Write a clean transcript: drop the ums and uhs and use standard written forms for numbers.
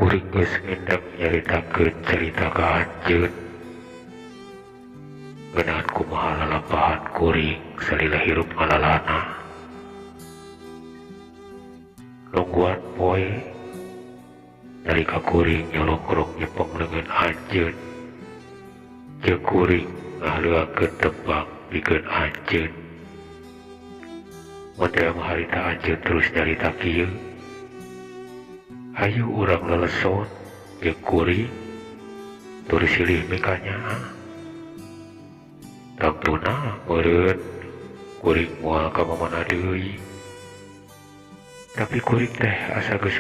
Kuring geus ngendeng nyaritakeun carita ka anjeun ngeunaan kumaha lalampahan kuring salila hirup ngalalana. Nungguan poe nalika kuring nyolongrong nyepeng leungeun anjeun jeung kuring ngahaleuangkeun tembang pikeun anjeun. Mun teh harita anjeun terus nyarita kieu, "Hayu urang leleson jeung kuring tur silih mikanyaah." Tangtuna meureun kuring moal ka mamana deui. Tapi kuring teh asa geus